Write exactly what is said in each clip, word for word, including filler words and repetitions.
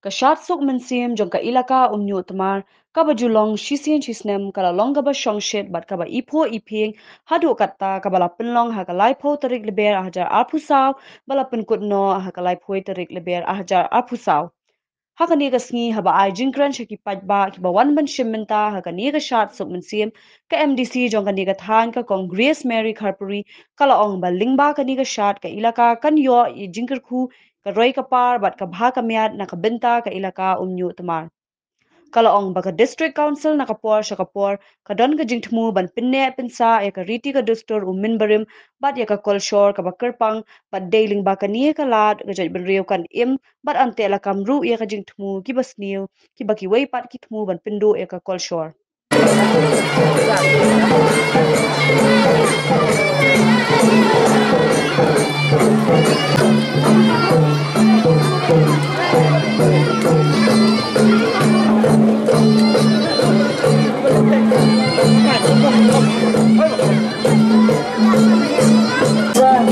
Ka shad suk mynsiem jong ka ilaka Umñiuh Tmar, kaba ju long shisien shisnem, ka la long kaba shongshit bad kaba iphuh iphieng haduh katta, kaba la pynlong ha ka laiphew tarik Lber arhajar arphew saw, ba la pynkut noh ha ka laiphew tarik Lber arhajar arphew saw. Ha kane ka sngi, haba ai jingkren sha ki paidbah kiba wan ban shim bynta ha kane ka shad suk mynsiem, ka M D C jong kane ka thaiñ, ka Kong Grace Mary Kharpuri, ka la ong ba lyngba kane ka shad, ka ilaka kan ïoh ïa jingkyrkhu, ka roi ka par bad ka bha ka miat na ka bynta ka ilaka Umñiuh Tmar. Ka la ong ba ka District Council na ka por sha ka por ka don ka jingthmu ban pynneh pynsah ïa ka riti ka dustur u mynbarim bad ïa ka kolshor kaba kyrpang, bad dei lyngba kane ka lad ka jaitbynriew kan im bad ym teh lakam ruh ïa ka jingthmu kiba sniew, kiba kiwei pat ki thmu ban pynduh ïa ka kolshor.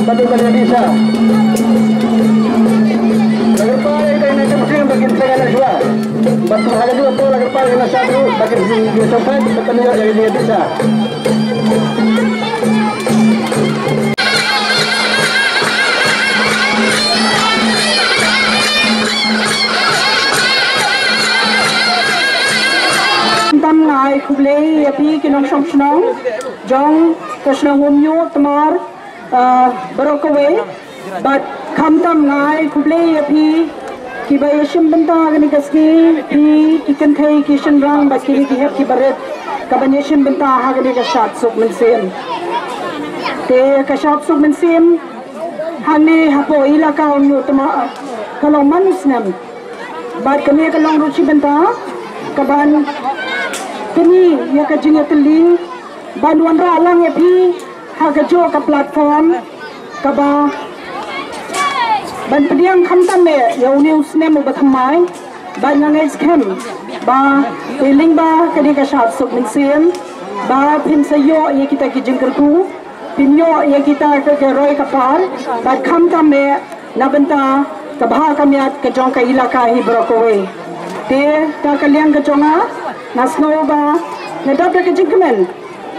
Batu batu bisa. Lagar pal ita ina kam sing bagi saya na jua. Batu haga jua tu lagar pal ina satu bagi saya sampai ketemu ya ini bisa. Tam ngai khublei ïa phi ki nongshong shnong jong ka shnong Umñiuh Tmar, ah, baroh kawei. Bad khamtam ngai khublei ïa phi kiba ïashim bynta kane ka sngi, phi ki kynthei ki shynrang bad kine ki hep ki barit kaban ïashim bynta ha kane ka shad suk mynsiem. Te ka shad suk mynsiem hangne hapoh ilaka Umñiuh Tmar ka long man u snem. Bad kane ka long ruh shi bynta kaban pyni ïa ka jingïatylli ban wanrah lang ïa phi ha kajuh ka platform kaba ban pdiang khamtam eh ïa une u snem uba thymmai. Bad nga ngeit skhem ba dei lyngba kane ka shad suk mynsiem ba phin sa ïoh ïa kita ki jingkyrkhu, phin ïoh ïa kita ka, ka roi ka par, bad khamtam eh na bynta ka bha ka miat ka jong ka ilaka hi baroh kawei. Te da ka liang ka jong nga, nga sngew ba nga dap da ka jingkmen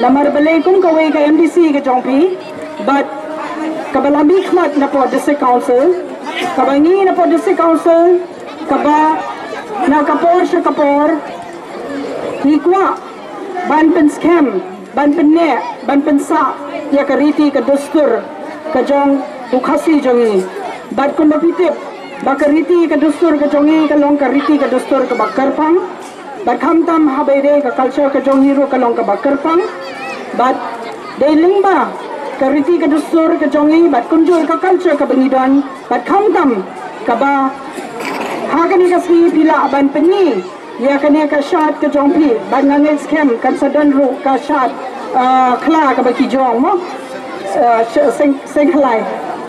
namar balei kum kawei ka M D C ka jong phi bad kaba la mihkhmat napoh District Council, kaba ngi napoh District Council, kaba na ka por sha ka por ngi kwah ban pynskhem, ban pynneh, ban pynsah ïa ka riti ka dustur ka jong u Khasi jong ngi. Bad kumba phi tip ba ka riti ka dustur ka jong ngi ka long ka riti ka dustur kaba kyrpang. Bad khamtam haba ïadei ka culture ka jong ngi ruh ka long kaba kyrpang. Bad dei lyngba ka riti ka dustur ka jong ngi bad kumjuh ka culture kaba ngi don. Bad khamtam kaba ha kane ka sngi phi lah ban pyni ïa kane ka shad ka jong phi, bad nga ngeit skhem kan sa don ruh ka shad, ah, khla kaba ki jong mo, ah, sh-, seng, seng khlai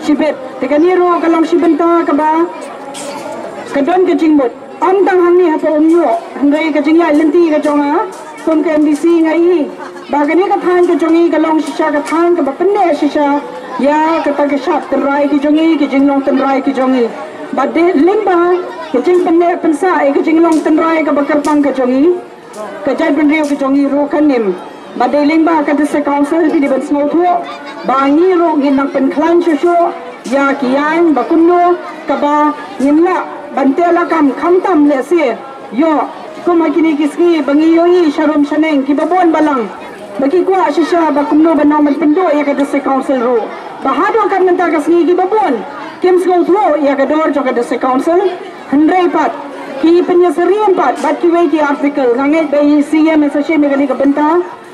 shibit. Te kane ruh ka long shi bynta kaba ka don ka jingmut. Ym tang hangne hapoh Umñiuh, hynrei ka jingïaid lynti ka jong nga kum ka M D C nga i ba kane ka thaiñ ka jong ngi ka long shisha ka thaiñ kaba pynneh shisha ïa kata ka shad tynrai ki jong ngi, ki jinglong tynrai ki jong ngi. Bad dei lyngba ka jingpynneh pynsah ïa ka jinglong tynrai kaba kyrpang ka jong ngi, ka jaitbynriew ka jong ngi ruh kan im. Bad dei lyngba ka District Council phi dei ban sngewthuh ba ngi ruh ngin nang pynkhlaiñ shuh shuh ïa ki aiñ ba kumno kaba ngin lah ban teh lakam khamtam lehse ïoh kum ha kine ki sngi ba ngi ïohi sharum shaneng kiba bun balang ba ki kwah shisha ba kumno ban nang ban pynduh ïa ka District Council ruh. Ba haduh kat mynta ka sngi kiba bun kim sngewthuh ïa ka dor jong ka District Council. Hynrei pat ki pynïasyriem pat bad kiwei ki article, nga ngeit ba i C M yn sa shim ïa kane ka bynta.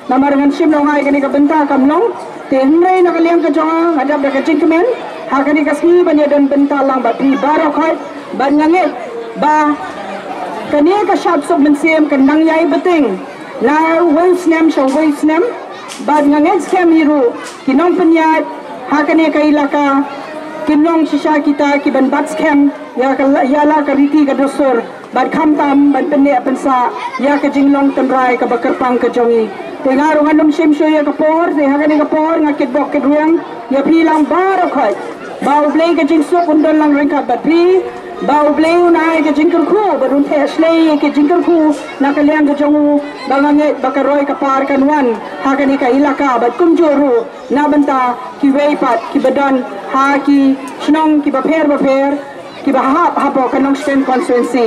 Namar ngan shim noh nga ïa kane ka bynta kam long. Te hynrei na ka liang ka jong nga, nga dap da ka jingkmen ha kane ka sngi ban ïadon bynta lang bad phi baroh khoit. Bad nga ngeit ba kane ka shad suk mynsiem kan nang ïai bteng na uwei u snem sha uwei u snem. Bad nga ngeit skhem hi ruh ki nongpynïaid ha kane ka ilaka kin long shisha kita kiban bat skhem ïa ka la, ïa la ka riti ka dustur bad khamtam ban pynneh pynsah ïa ka jinglong tynrai kaba kyrpang ka jong ngi. Te nga ruh ngan ym shim shuh ïa ka por, te ha kane ka por nga kitbok kitrwiang ïa phi lang baroh khoit ba U Blei ka jingsuk un don lang ryngkat bad phi. Ba U Blei un ai ka jingkyrkhu bad un theh shlei ïa ka jingkyrkhu na ka liang ka jong u, ba nga ngeit ba ka roi ka par kan wan ha kane ka ilaka bad kumjuh ruh na bynta kiwei pat kiba don ha ki shnong kiba pher ba pher kiba hap hapoh ka Nongstoiñ constituency.